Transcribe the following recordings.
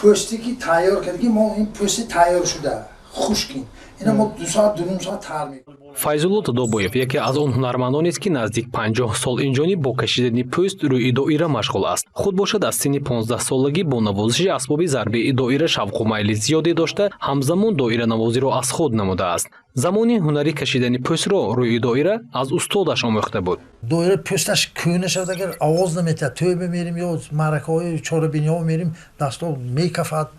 Пӯсте ки тайёр кард, ки мо ин пӯсти тайёр шуда хушкин, ина мо 2 соат, 2.5 соат тар мекунем. Файзулло Додобоев яке аз он ҳунармандонест, ки наздик 50 сол инҷониб бо кашидани пӯст рӯи доира машғул аст. Худ бошад, аз синни 15-солагӣ бо навозиши асбоби зарбии доира шавқу майли зиёде дошта, ҳамзамон доиранавозиро аз худ намудааст. Замони ҳунари кашидани пӯстро рӯи доира аз устодаш омӯхта буд. Доира пӯсташ кӯҳна шавад, агар овоз наметиҳад. Тӯйба мерим ё маъракаҳои чорабиниҳо мерим, дастҳо мекафад.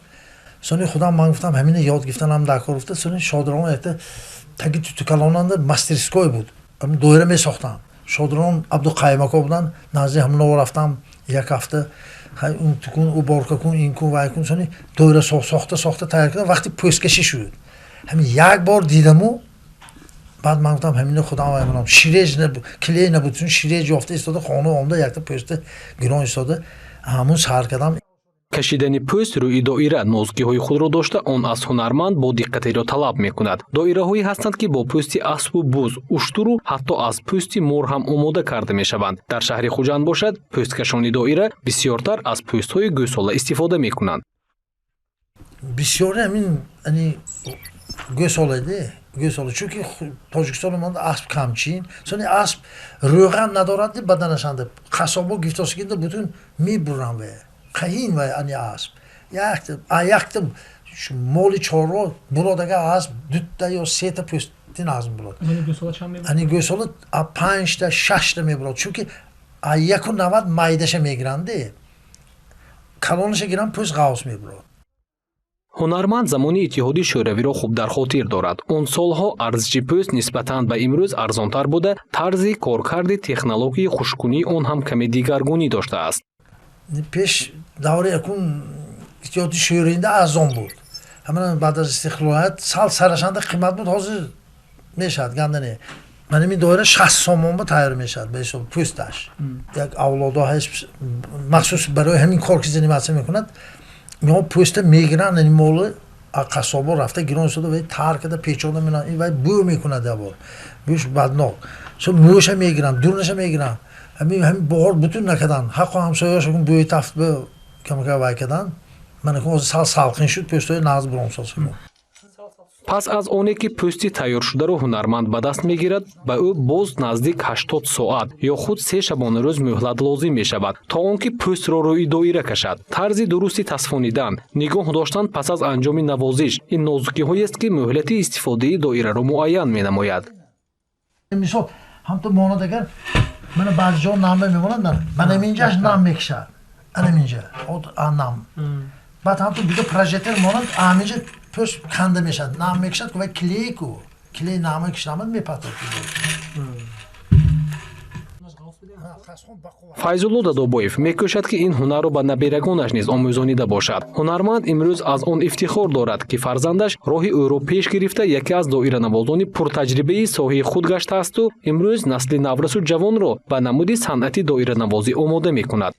Сони худам ман гуфтам, ҳамина ёд гирифтанам дар кор гуфта. Сони Шодрон якта таги тутукалонанда мастерской буд, доира месохтам. Шодрон Абдуқаймако буданд, назди ҳамоно рафтам як ҳафта. Он тукун, уборка кун, ин кун, вай кун. Сони доира сохта сохта тайёр кардам. Вақти пӯсткашӣ шуд, ҳамин як бор дидаму, баъд ман гуфтам, ҳамина худам вай кунам. Ширеж, клей набуд, чун ширеж ёфта истода, хона омда, якта пӯста гирон истода, ҳамун сар кардам. Кашидани пӯст рӯи доира нозукиҳои худро дошта, он аз ҳунарманд бо диққатеро талаб мекунад. Доираҳое ҳастанд, ки бо пӯсти аспу буз, уштуру ҳатто аз пӯсти мор ҳам омода карда мешаванд. Дар шаҳри Хуҷанд бошад, пӯсткашони доира бисёртар аз пӯстҳои гӯсола истифода мекунанд. Бисёре ҳамин гӯсоладе, гӯсола, чунки Тоҷикистон омада асп камчин. Сони асп рӯған надорад баданашанда, қассобо гифтосигинда бутун мебуранд ве қаҳин вай ани асп. Якта моли чорво буродага асп дутта ё сета пӯстин азм бурод. Ани гӯсола панҷта, шашта мебурод, чунки 1,90 майдаша мегиранде, калонаша гиранд, пӯст ғавс мебурод. Ҳунарманд замони Иттиҳоди Шӯравиро хуб дар хотир дорад. Он солҳо арзиши пӯст нисбатан ба имрӯз арзонтар буда, тарзи коркарди технологияи хушккунии он ҳам каме дигаргунӣ доштааст. Пеш давраи якун Иттиҳоди Шӯравида арзон буд. Ҳамана баъд аз истиқлолият сал сарашанда қимат буд, ҳозир мешавад, ганда не. Ман ин доира 60 сомон ба тайёр мешавад, ба ҳисоб пӯсташ. Як авлодо ҳаст, махсус барои ҳамин кор ки заниматься мекунад. Инҳо пӯста мегиранд, ин моли қассобо рафта гирон истода, вай тар карда печода мекунанд. Ин вай бӯ мекунад, ябор бӯш баднок. Со мӯша мегиранд, дурнаша мегиранд. Ҳамин баҳор бутун накарданд, ҳаққо ҳамсояшо бӯи тафт ба камака вай карданд. Ман ҳозир сал салқин шуд, пӯстои нағз буром сос. Пас аз оне ки пӯсти тайёршударо ҳунарманд ба даст мегирад, ба ӯ боз наздик 80 соат ё худ 3 шабонарӯз муҳлат лозим мешавад, то он ки пӯстро рӯи доира кашад. Тарзи дурусти тасфонидан, нигоҳ доштан пас аз анҷоми навозиш — ин нозукиҳоест, ки муҳлати истифодаи доираро муайян менамояд. Мисол, ҳамто монад, агар мана баъзи ҷо намба мемонад, мана инҷаш нам мекашад, анаминҷа нам. Баъд ҳамто бида прожектор монад, аминҷа пӯст канда мешавад, нам мекашад ку, вай клей ку, клей нама кишамад, мепатад. Файзулло Дадобоев мекӯшад, ки ин ҳунарро ба наберагонаш низ омӯзонида бошад. Ҳунарманд имрӯз аз он ифтихор дорад, ки фарзандаш роҳи ӯро пеш гирифта, яке аз доиранавозони пуртаҷрибаи соҳаи худ гаштаасту имрӯз насли наврасу ҷавонро ба намуди санъати доиранавозӣ омода мекунад.